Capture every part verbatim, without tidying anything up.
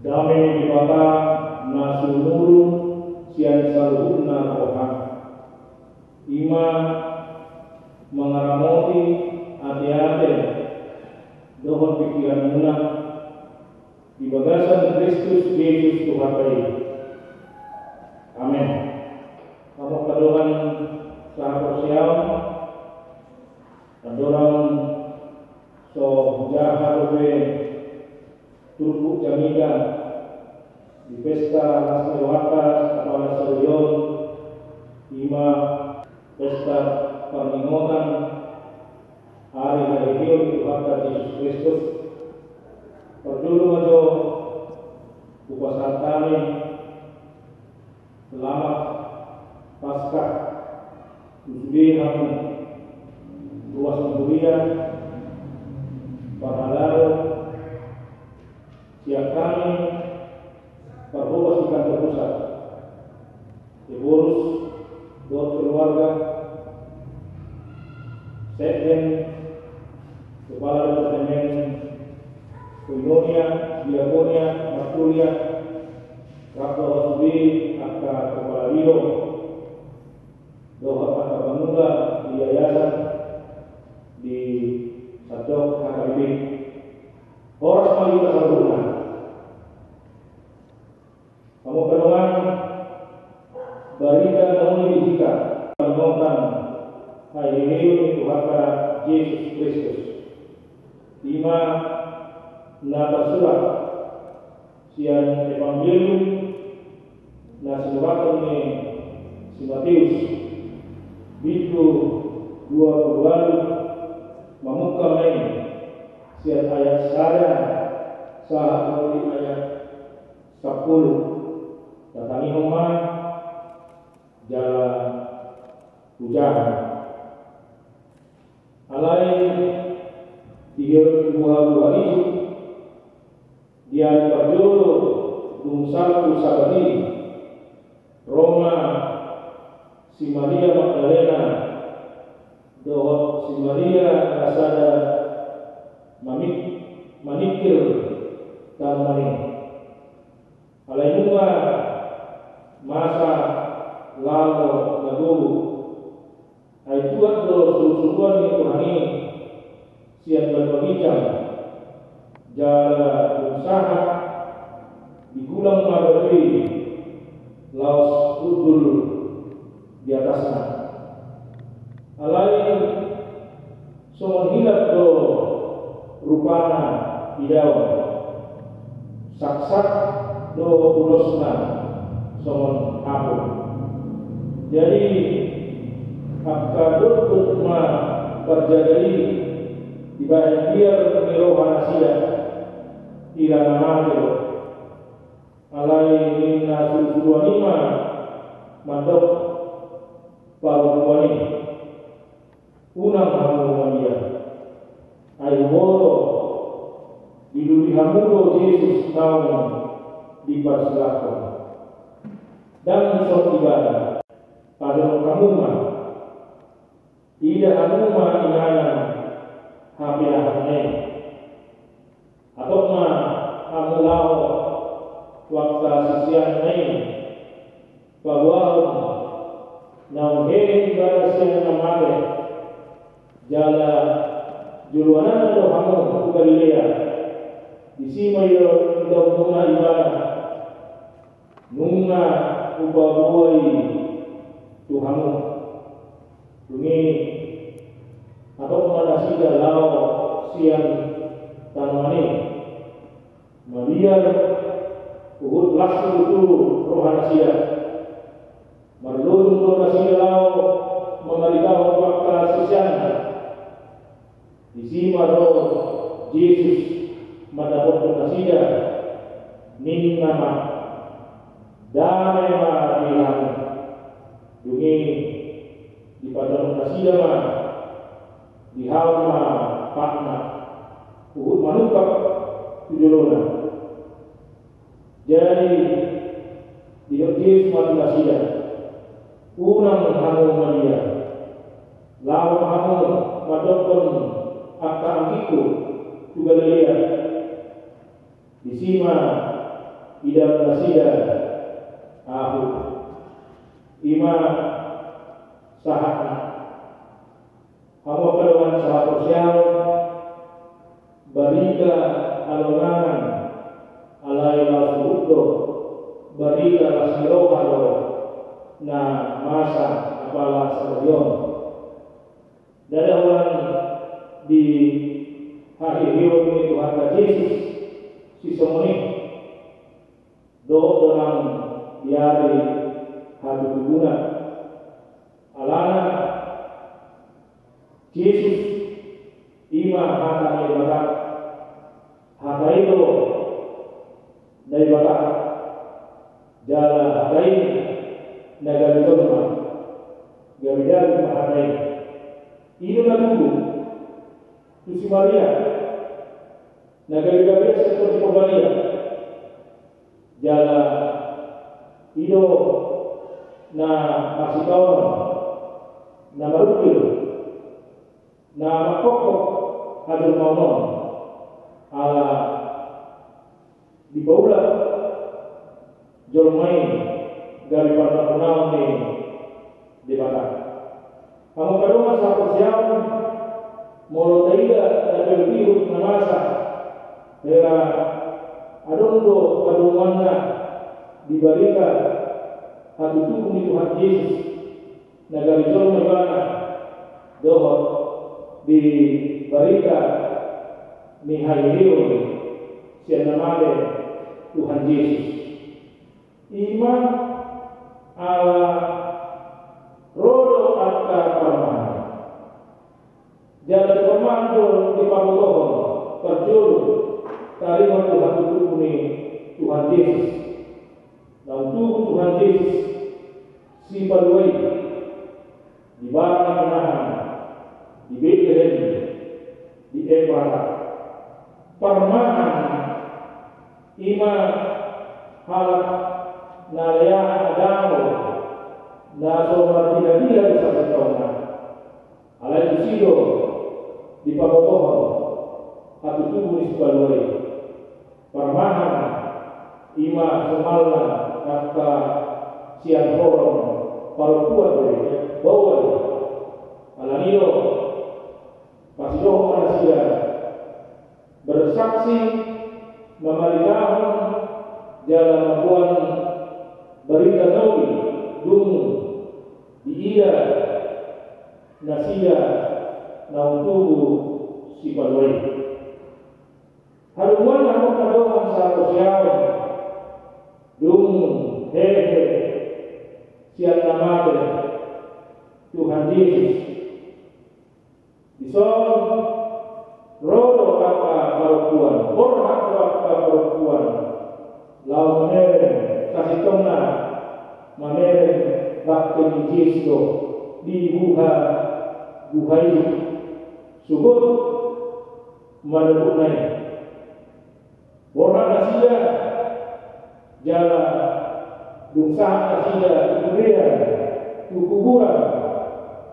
Dame ni Debata na sumurung sian saluhutna roha, i ma mangaramoti ateate dohot pingkiranmuna di bagasan Kristus Jesus Tuhanta i. Amen. Hamu angka dongan sahaporseaon, andorang so jaha dope turpuk jamita di pesta las ni rohanta, apala sadari on, i ma pesta parningotan ari haheheon ni Tuhanta Jesus Kristus. Parjolo ma jo hupasahat hami selamat Paskah tu sude hamu ruas ni huria, parhalado sian hami parhobas di kantor pusat, Ephorus dohot keluarga, sekjen, kepala departemen koinonia, diakonia, marturia, rap dohot sude angka kepala biro dohot angka pangula di yayasan di sandok H K B P. Horas ma di hita saluhutna. Hamu angka dongan, barita na uli di hita, parningotan haheheon ni Tuhanta Jesus Kristus, i ma na tarsurat sian Evangelium na sinurathon ni si Mateus, bindu dua pulu ualu, mamungka ma i sian ayat sada sahat tu ayat sampulu. Tatangihon ma jala hujaha. Alai di buhabuha i, di ari parjolo dung salpu Sabat i, ro ma si Maria Magdalena dohot si Maria na sada mamik-, maningkir tanoman i. Alai nunga masa laho na gogo, ai tuat do surusuruan ni Tuhan i sian banua ginjang, jala dung sahat digulang ma batu i laos hundul di atasna. Alai songon hilap do rupana idaon, saksak do ulosna songon apul. Jadi angka dokdok ma parjaga i dibahen biar ni roha nasida, ira na mate do. Alai ninna surusuruan i ma mandok parompuan i: Unang hamu mabiar, ai huboto dilului hamu do Jesus naung diparsilangkon. Ndang dison ibana, pajonok hamu ma, ida hamu ma inganan hapeahanna i. Hatop ma hamu laho tu angka siseanna i, paboahon naung hehe ibana sian na mate, jala joloananna do hamu tu Galilea, disi ma idaonmuna ibana. Nunga hupaboa i tu hamu. Dung i hatop ma nasida laho sian tanoman i. Mabiar huhut las do tutu roha nasida. Marlojong do nasida laho mamaritahon tu angka siseanna. Disi ma ro Jesus mandapothon nasida, ninna ma: Dame ma di hamu. Dung i dipajonok nasida ma, dihaon ma patna, huhut manungkap tu jolona. Jadi didok Jesus ma tu nasida: Unang hamu mabiar, laho ma hamu mandokkon angka anggingku tu Galilea. Disi ma Idam nasida ahu. Ima sahatna. Hamu angka dongan sahaporseaon, barita halongangan, alai laos huhut do, barita las ni roha do na masa apala sadari on. Ndada holan di haheheon ni Tuhanta Jesus sisongon i. Dohot do nang di ari hatutubuna. Alana Jesus ima hata ni Debata. Hata i do Naibata. Jala hata i na gabe jolma. Gabe daging ma hata i. I do na tubu tu si Maria. Na gabe gabe sian Tondi Porbadia. Jala i do na marsitaonon, na marukir, na mangkophop hajolmaon on. Ala dipaulak jolma i gabe parnapunaon ni Debata. Hamu angka dongan sahaporseaon, molo taida na pehutihut na masa, hera adong do padomuanna di barita hatutubu ni Tuhan Jesus, na gabe jolma ibana, dohot di barita ni haheheon sian na mate Tuhan Jesus. Ima ala ro do angka parmahan. Jala parmahan do dipabotohon parjolo taringot tu hatutubu ni Tuhan Jesus. Naung tubu Tuhan Jesus Sipalua i di bara ni pinahan di Betlehem di Efrata. Parmahan ima halak na lean na dao na so mardiha-diha di sasintongna. Alai tusi do dipabotohon hatutubu ni Sipalua i. Parmahan ima somalna angka sian horong parompuan be baoa i. Alani do pasidohot ma nasida bersaksi mamaritahon jala mamboan barita na uli dung diida nasida naung tubu Sipalua i. Hadomuanna hamu angka dongan sahaporseaon, dung hehe sian na mate Tuhan Jesus. Dison ro do angka parompuan, borhat do angka parompuan laho mamereng, sasintongna mamereng bangke ni Jesus do di buha-buha i. Sogot manurutna i. Borhat nasida jala dung sahat nasida tu kuburan, tu kuburan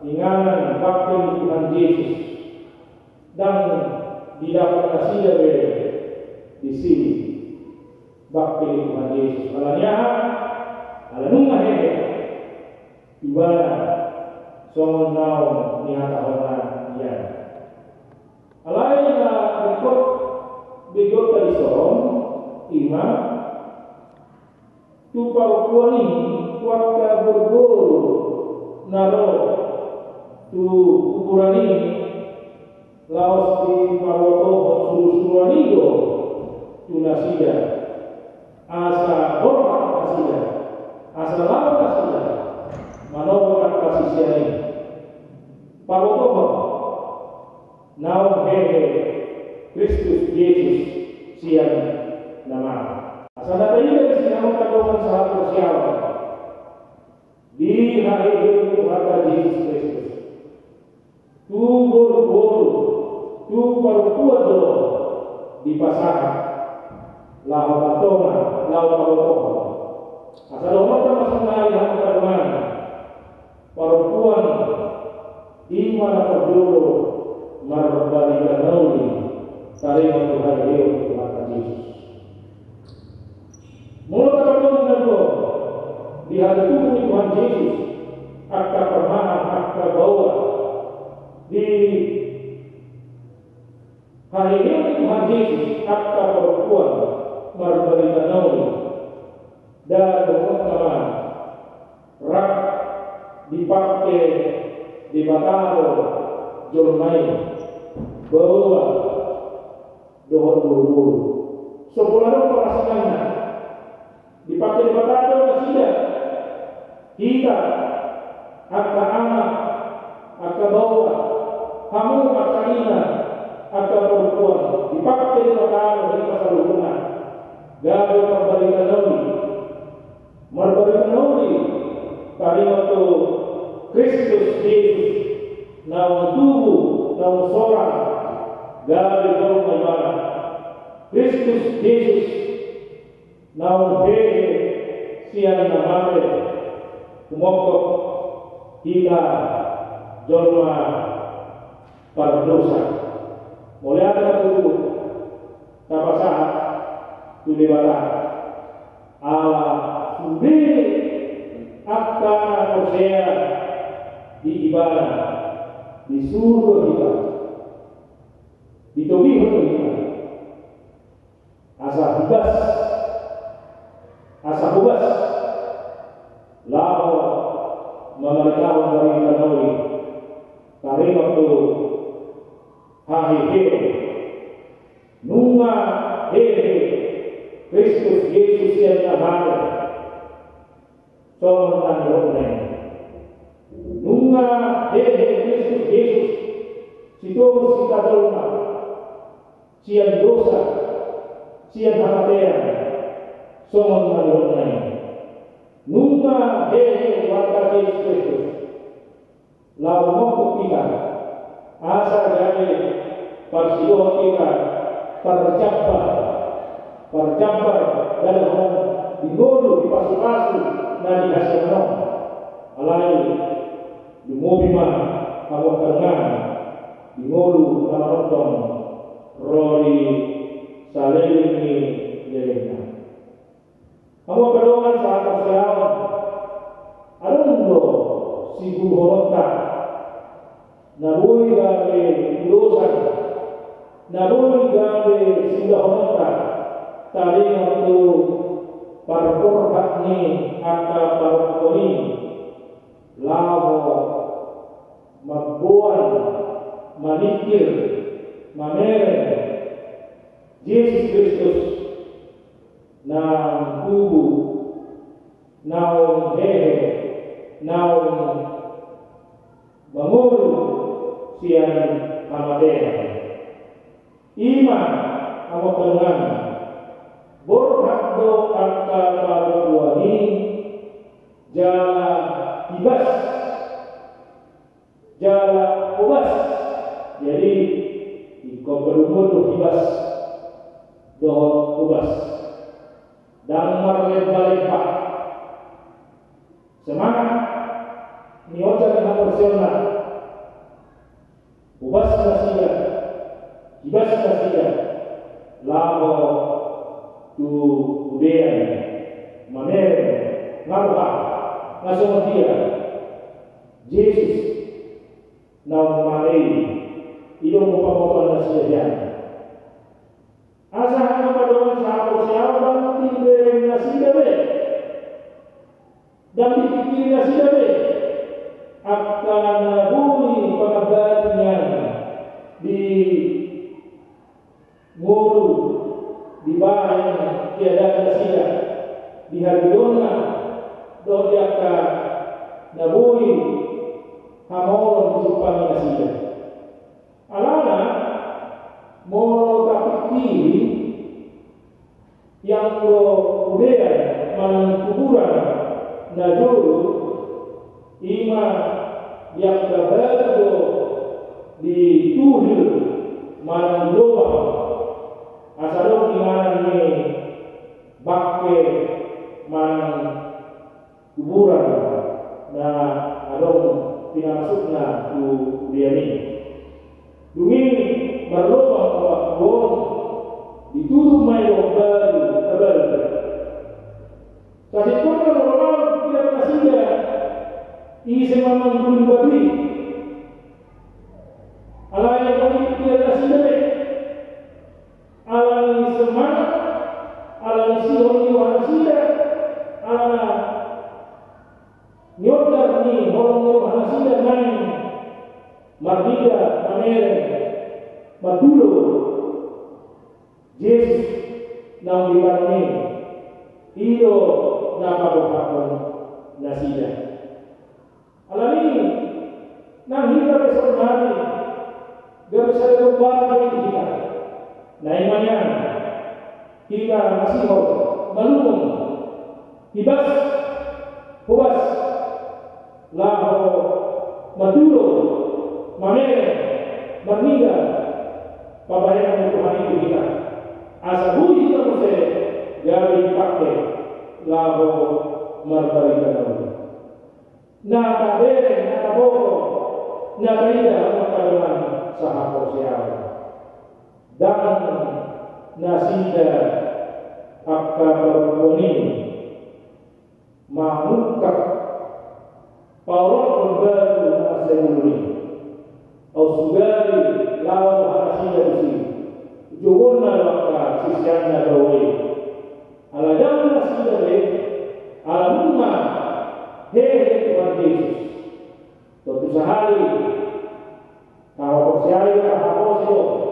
inganan bangke ni Tuhan Jesus. Ndang didapot nasida be disi bangke ni Tuhan Jesus. Alani aha? Ala nunga hehe ibana songon naung nihatahonna i. Alai na ringkot begeonta dison ima tu parompuan i, tu angka boruboru na ro tu kuburan i, laos dipabotohon surusuruan i do tu nasida. Asa borhat nasida, asa laho nasida manopot angka sisean i. Pabotohon naung hehe Kristus Jesus sian na mate. Asa na taida disi hamu angka dongan sahaporseaon di haheheon ni Tuhanta Jesus Kristus. Tu boruboru, tu parompuan do dipasahat laho martonga, laho pabotohon. Asa dohononta ma sonari hamu angka dongan, parompuan ima na parjolo marbarita na uli taringot tu haheheon ni Tuhanta Jesus. Dihatutubu ni Tuhan Jesus angka parmahan, angka baoa. Dihaheheon ni Tuhan Jesus angka parompuan marbarita na uli. Ndang dohot na rap dipangke Debata do jolma i, baoa dohot boruboru. So pola adong parasinganna, dipangke Debata do nasida. Hita angka anak, angka baoa, hamu angka ina, angka parompuan, dipangke Debata do hita saluhutna. Gabe parbarita na uli. Marbarita na uli taringot tu Kristus Jesus, naung tubu, naung sorang, gabe jolma ibana. Kristus Jesus, naung hehe sian na mate, humophop hita jolma pardosa. Mauliate ma tutu tapasahat tu Debata. Ala sude angka na porsea di Ibana, disuru do hita, ditogihon do hita. Asa hobas, asa hobas laho mamaritahon barita na uli taringot tu haheheon. Nunga hehe Kristus Jesus sian na mate, songon na nidokna i. Nunga hehe Kristus Jesus, sitobus hita jolma sian dosa, sian hamatean, songon na nidokna i. Nunga hehe warga Jesus Kristus, laho humophop hita, asa gabe parsidohot hita parjambar, parjambar dalan di ngolu, di pasupasu na di hasiangan on. Alai lumobi ma hamu angka dongan, di ngolu na manongtong ro di saleleng ni lelengna. Hamu angka dongan sahaporseaon, adong do siguruhononta na boi gabe ulosan, na boi gabe siulahononta taringot tu parborhat ni angka parompuan i, laho mamboan, maningkir, mamereng Jesus Kristus naung tubu, naung hehe, naung mangolu sian hamatean. I ma, hamu angka dongan, borhat do angka parompuan i jala hibas, jala hobas. Jadi ingkon paduahon do hibas dohot hobas. Ndang marlembalemba. Semangat ni ojar ni haporseaonna. Hobas nasida, hibas nasida laho tu udean, mamereng, nga boha, nga songon dia Jesus naung mate i. I do pamotoan nasida hian. Asa hamu angka dongan sahaporseaon, ndang dibereng nasida be, ndang dipingkiri nasida be angka na boi pangambati nian di ngolu, dibahen keadaan nasida, di hagidoonna dohot di angka na boi hamaolon dijumpangi nasida. Alana molo tapingkiri, anggo udean manang kuburan na jolo, i ma di angka batu do dituhil manang dilobang, asa adong inganan ni bangke manang kuburan na adong pinamasukna tu udean i. Dung i marlobang ma batu on, ditutup ma i dohot batu na baru. Sasintongna molo laho pikiran Alani i do na paborhathon nasida. Alani nang hita pe saonari gabe sada gombal do hita. Na i ma nian hita masihol malungun, hibas hobas laho mandulo, mamereng, marnida pambahenan ni Tuhan i tu hita. Asa boi hita muse gabe dipake laho marbarita na uli. Na tabereng, na taboto, na taida, angka dongan sahaporseaon. Ndang nasida angka parompuan i mangungkap paorothon batu na mansai bulung i. Aut sugari laho ma nasida tusi, jogonna do angka siseanna do i. Ala ndang nasida be, ala nunga hehe Tuhan Jesus. Tontu sahali tahaporseai, tahaporseai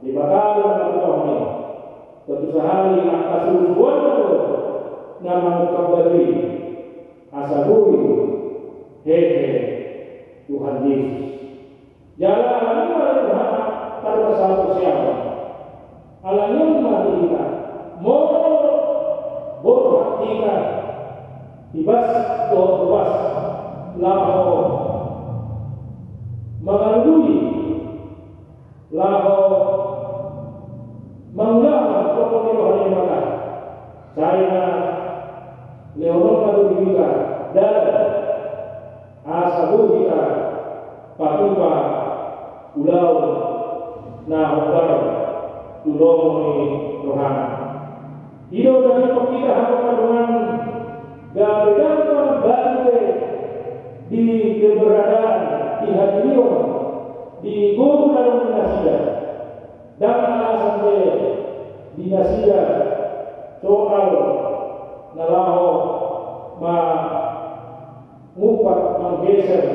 Debata do na mangungkap i. Tontu sahali angka surusuruanna do na mangungkap batu i, asa boi hehe Tuhan Jesus. Jala ala ni i ma di hita, angka dongan sahaporseaon, ala ni i ma di hita, molo borhat hita, hibas dohot hobas laho mangalului, laho mangulahon lomo ni roha ni Debata, sai na lehononna do di hita dalan asa boi hita patupa ulaon na hombar tu lomo ni rohana. I do na jumpang hita, hamu angka dongan, gabe ndang manambani be di keberadaan, di hadirion, di gogo na adong di nasida. Ndang alasan be di nasida soal na laho ma ngumpat manggeser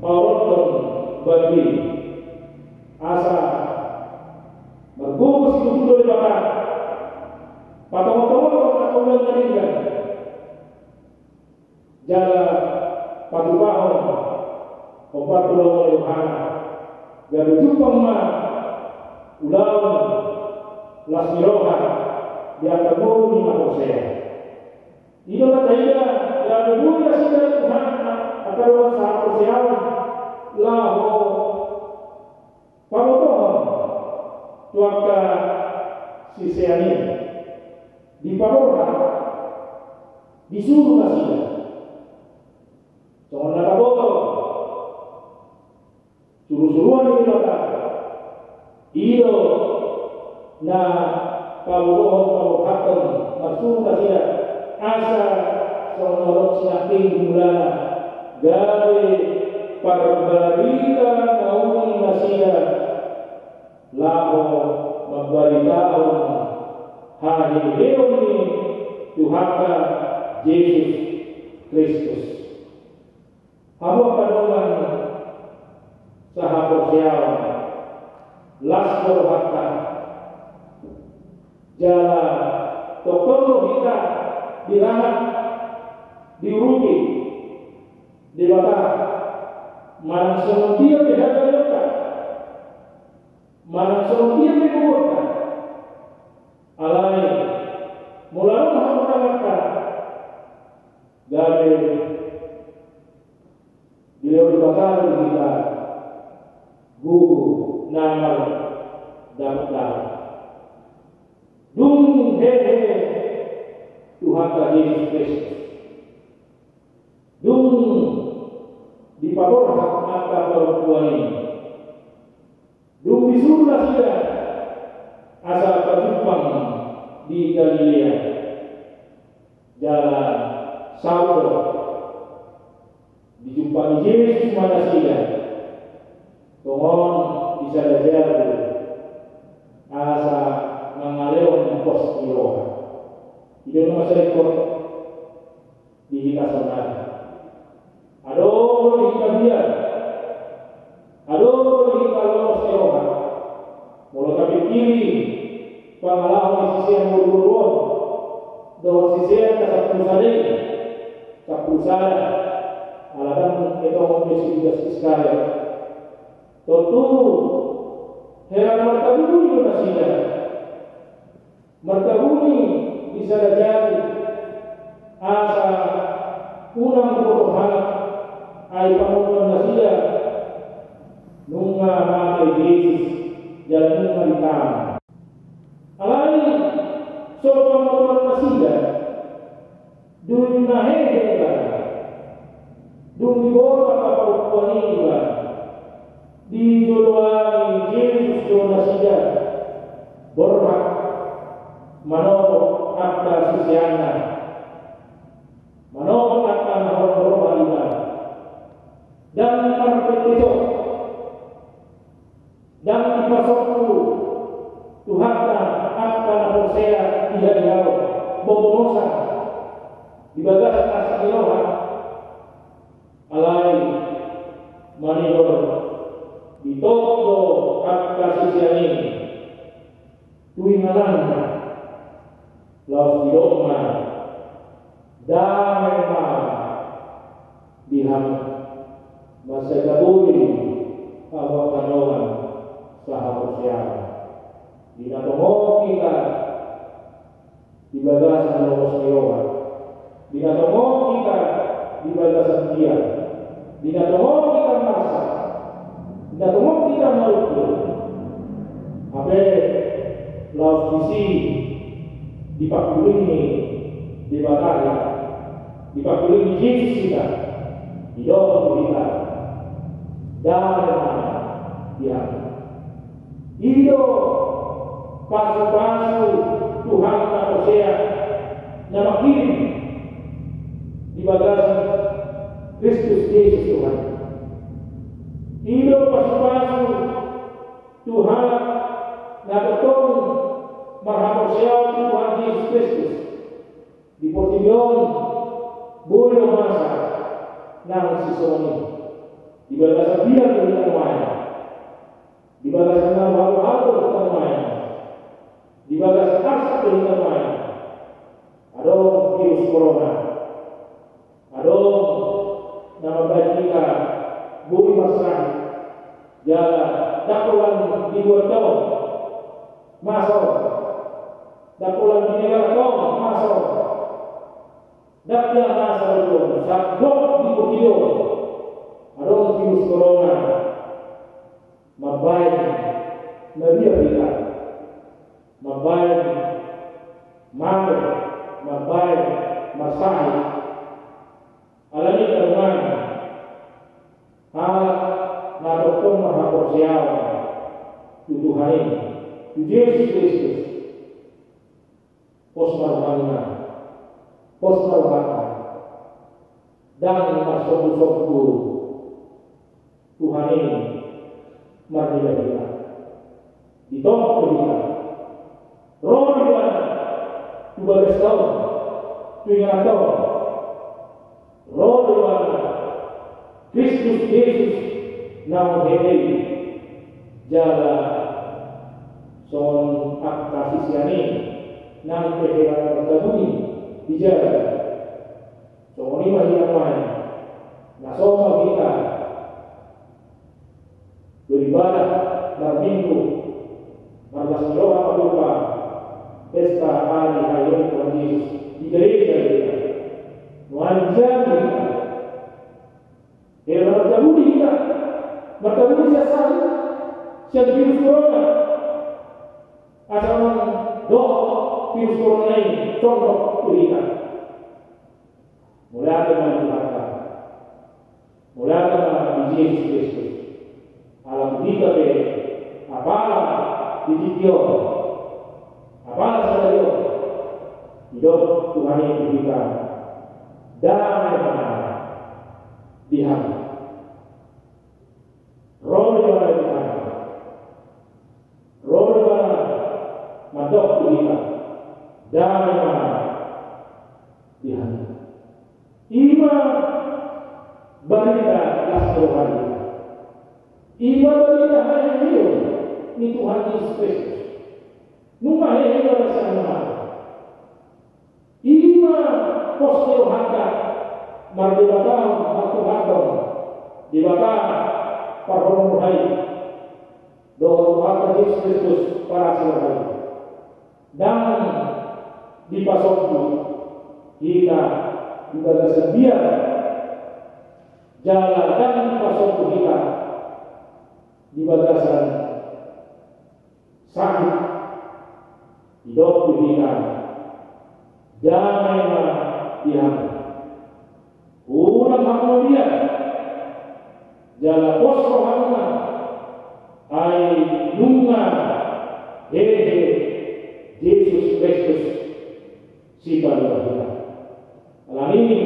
paorothon batu i. Asa margogo situtu do Debata, patongon-tongon angka ulaon na denggan, jala patupahon hombar tu lomo ni rohana, gabe jumpang ma ulaon las ni roha di angka ngolu ni na porsea. I do na taida, gabe boi nasida tu hita angka dongan sahaporseaon laho pabotohon tu angka sisean i, dipaborhat, disuru nasida. Songon na taboto, surusuruan ni Debata i do na pabotohon, paborhathon, marsuru nasida, asa songon na ro sinangkin di mulana, gabe parbarita na uli nasida laho mambaritahon haheheon ni Tuhanta Jesus Kristus. Hamu angka dongan sahaporseaon, las do rohanta, jala tongtong do hita dirangat, diurupi Debata manang songon dia pe hagabeonta, manang songon dia pe gogonta. Alai molo adong haporseaonta, gabe dilehon Debata do di hita gogo na mardapotdapot. Dung hehe Tuhanta Jesus Kristus, dung dipaborhat angka parompuan i, dung disuru nasida asa pajumpang di Galilea, jala saut do dijumpangi Jesus ma nasida, tongon di sada jabu, asa mangalehon pos ni roha. I do na masa ingkon di hita saonari. Adong do di hita biar, adong do di hita lolos ni roha, molo tapingkiri Pangalaho ni sisean boru-boru on dohot sisean na sampulu sada i, sampulu sada, ala dang etongon be si Judas Iskariot. Tontu hera na martabuni do nasida. Martabuni di sada jabu, asa unang diboto halak, ai pamotoan nasida nunga mate Jesus jala nunga ditam. Alai so pamotoan nasida, dung na hehe ibana, dung diboto angka parompuan i ibana, dijoloani Jesus do nasida borhat manopot angka siseanna, manopot angka na holan roha ibana. Dang marpetepet, dang dipasombu Tuhanta angka na porsea di hadiaon, bobonosa di bagasan arsak ni roha. Alai manigor ditop do angka sisean i tu ingananna, laos didok ma, dame ma di hamu. Mansai gabe do hamu angka dongan sahaporseaon. Di na tongon hita di bagasan longos ni roha, di na tongon hita di bagasan tiar, di na tongon hita marsak, di na tongon hita marunggul, hape laos disi dipangkulingi Debata hita, dipangkulingi Jesus hita, didok tu hita, dame ma di hamu. I do pasupasu Tuhan na porsea na mangkirim di bagasan Kristus Jesus Tuhan. I do pasupasu Tuhan na tongtong marhaporseaon tu Tuhan Jesus Kristus di portibi on, boi do masa nang sisongon i. Di bagasan biar do hita nuaeng, di bagasan na halo-halo do hita nuaeng, di bagasan arsak do hita nuaeng. Adong virus corona, adong na mambahen hita boi marsahit, jala dang holan di luar on masa on, dang holan di negara on masa on. Dang dia masa on, sandok di portibi on adong virus corona. Mambahen mabiar hita, mambahen mate, mambahen marsahit. Alani i, amang, halak na tongtong marhaporseaon tu Tuhan i, tu Jesus Kristus, pos ma rohangkon, pos ma rohangkon. Dang marsombu-sombu Tuhan i marnida hita. Ditongtong do hita. Ro do Ibana tu bagasta on, tu ingananta on. Ro do Ibana, Kristus Jesus naung hehe i, jala songon angka sisean i naung hehe martabuni di jabu. Songon i ma hita nuaeng, na so ma hita beribadah marminggu, marlas ni roha paduka pesta ari hahadoli Tuhan Jesus di gereja hita. Nuaeng di jabu hita. Hera na martabuni hita, martabuni sian sahit, sian virus corona. Asa unang didok virus corona i sondok tu hita. Mauliate ma di Tuhanta. Mauliate ma di Jesus Kristus. Ala tu hita pe, apala di tingki on, apala sadari on, didok Tuhan i tu hita, dame ma di hamu. Ro do Ibana tu hita. Ro do Ibana mandok tu hita, dame ma di hamu. I ma barita las ni roha i. I ma barita haheheon ni Tuhan Jesus Kristus. Nunga hehe bagasan nunga. Ima pos ni rohanta mardebatahon, martuhathon Debata parholong roha i dohot Tuhanta Jesus Kristus parasi roha i. Ndang dipasombu hita di bagasan biar, jala ndang dipasombu hita di bagasan sahit. Didok tu hita: Damai ma di hamu. Unang hamu mabiar, jala pos rohamuna, ai nunga hehe Jesus Kristus Sipalua hita. Alani i,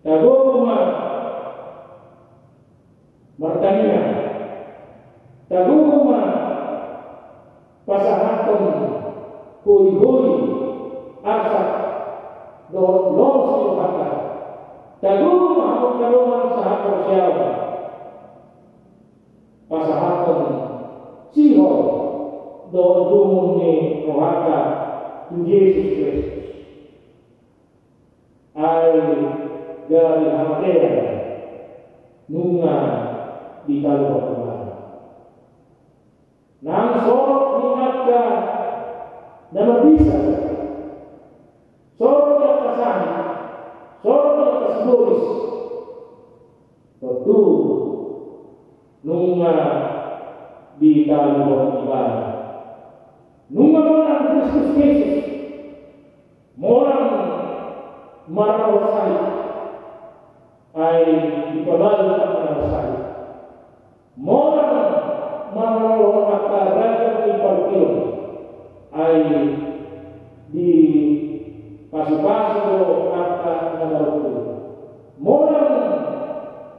tagogo ma martangiang, tagogo ma pasahathon hoihoi, arsak dohot lomo ni rohanta. Tagogo ma hamu angka dongan sahaporseaon, pasahathon sihol dohot lungun ni rohanta tu Jesus Kristus. Ai gari hamatean nunga ditaluhon Ibana. Nang sorot ni angka na marbisa, sorot ni angka sahit, sorot ni angka sibolis, tontu nunga ditaluhon Ibana. Nunga monang Kristus Jesus, monang marroha sahit, ai dipabalu angka na marsahit. Monang marroha angka ragam ni parungkilon, ai dipasupasu do angka na marungkil. Monang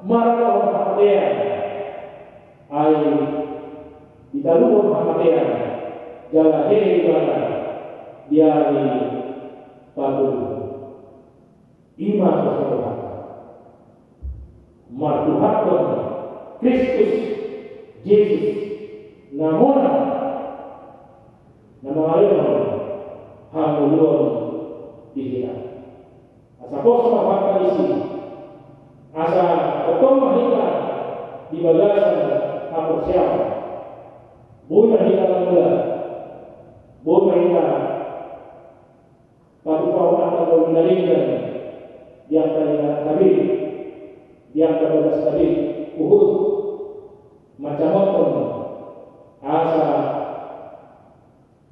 marroha hamatean, ai ditaluhon hamatean, jala hehe Ibana di ari patoluhon. Ima pos ni rohanta martuhathon Kristus Jesus na monang, na mangalehon hangoluan di hita. Asa pos ma rohanta disi, asa tongtong ma hita di bagasan haporseaon. Boi ma hita mangula, boi ma hita patupahon angka na denggan di angka ingananta be, di angka bagasta be, huhut mancamothon asa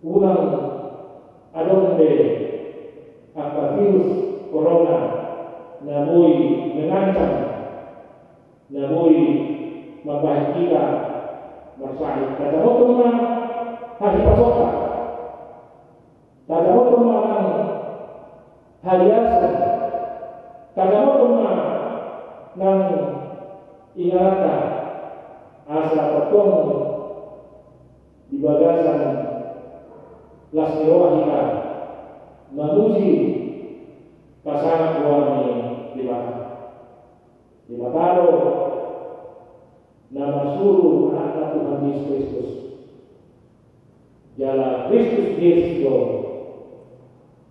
unang adong be angka virus corona na boi mengancam, na boi mambahen hita marsahit. Tacamothon ma hahipasonta, tacamothon ma nang haiason, tacamothon ma nang ingananta, asa tongtong di bagasan las ni roha hita mamuji pasangap goar ni Debata. Debata do na marsuru Anakna Tuhan Jesus Kristus. Jala Kristus Jesus do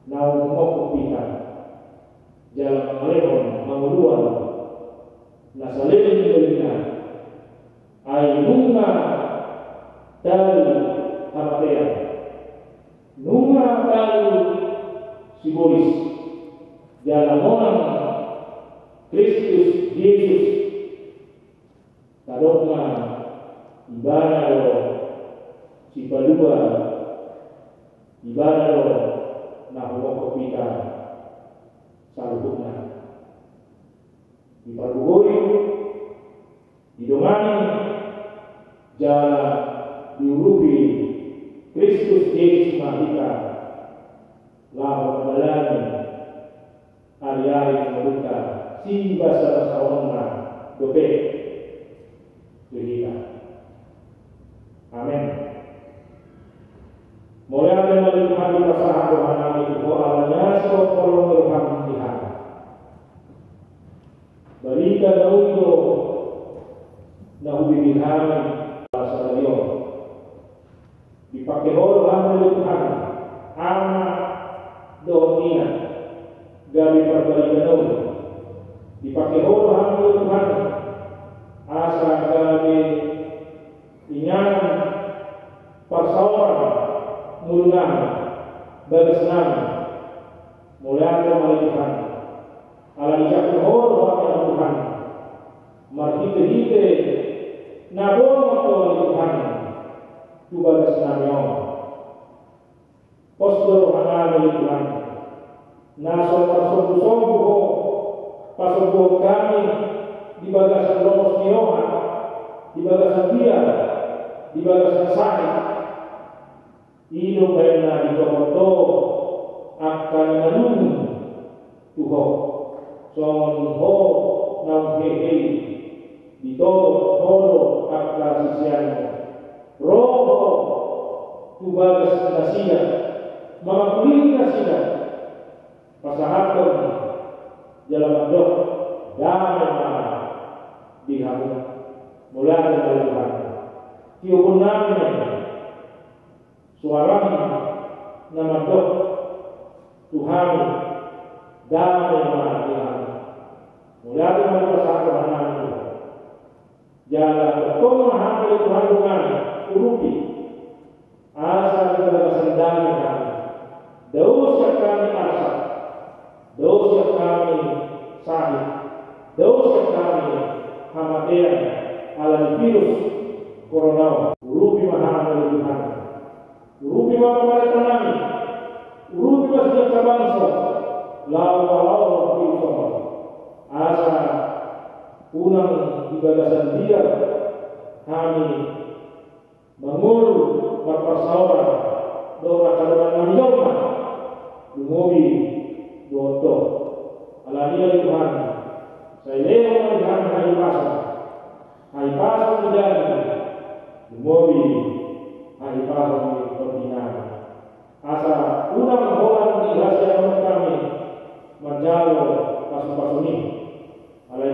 na humophop hita, jala mangalehon hangoluan na saleleng ni lelengna, ai nunga talu hamatean, nunga talu sibolis, jala monang Kristus Jesus. Tadok ma, Ibana do Sipalua, Ibana do na humophop hita saluhutna. Dipargogoi, didongani, jala diurupi Kristus Jesus ma hita laho mandalani ari-ari ni ngolunta sibasabasahonna dope tu hita. Amen. Mauliate ma di Tuhan, dipasahat rohanami tu Ho, ala ni asi dohot holong ni rohami di hami. Barita na uli do na hubege hami sadari on. Dipangke Ho do Gabe parbalikan on, dipake Ho do hami, ale Tuhan, asa gabe inganan parsaoran ngolunami, bagasnami. Mauliate ma, ale Tuhan, ala dijangkon Ho do hami, ale Tuhan, marhitehite na bongot Ho, ale Tuhan, tu bagasnami on. Pos do rohanami, ale Tuhan, na so marsombusombu Ho pasombuhon hami di bagasan lomos ni roha, di bagasan biar, di bagasan sahit. I do umbahen na ditohot Ho angka na malungun tu Ho, songon Ho naung hehe i. Ditohot Ho do angka siseanmu, ro Ho tu bagas nasida, mangapuli nasida, pasahathon jala mandok: Dame ma di hamu. Mauliate ma, ale Tuhan. Tioponnami ma i, suaram na mandok tu hami: Dame ma di hamu. Mauliate ma di pasahat rohanami tu Ho. Jala tongtong ma hami, ale Tuhan, dongan, urupi, asa di bagasan dame hami. Dao sian hami arsak, dao sian hami sahit, dao sian hami hamatean ala ni virus corona on. Urupi ma hami, ale Tuhan. Urupi ma pamarentanami, urupi ma sian angka bangso, laho palaohon virus on, asa unang di bagasan biar hami mangolu marparsaoran dohot angka dongannami jolma, lumobi dohot Ho. Alani i, ale Tuhan, sai lehon ma di hami hahipason, hahipason ni daging, lumobi hahipason ni tondinami, asa unang holan dihasianghon hami manjalo pasupasum i. Alai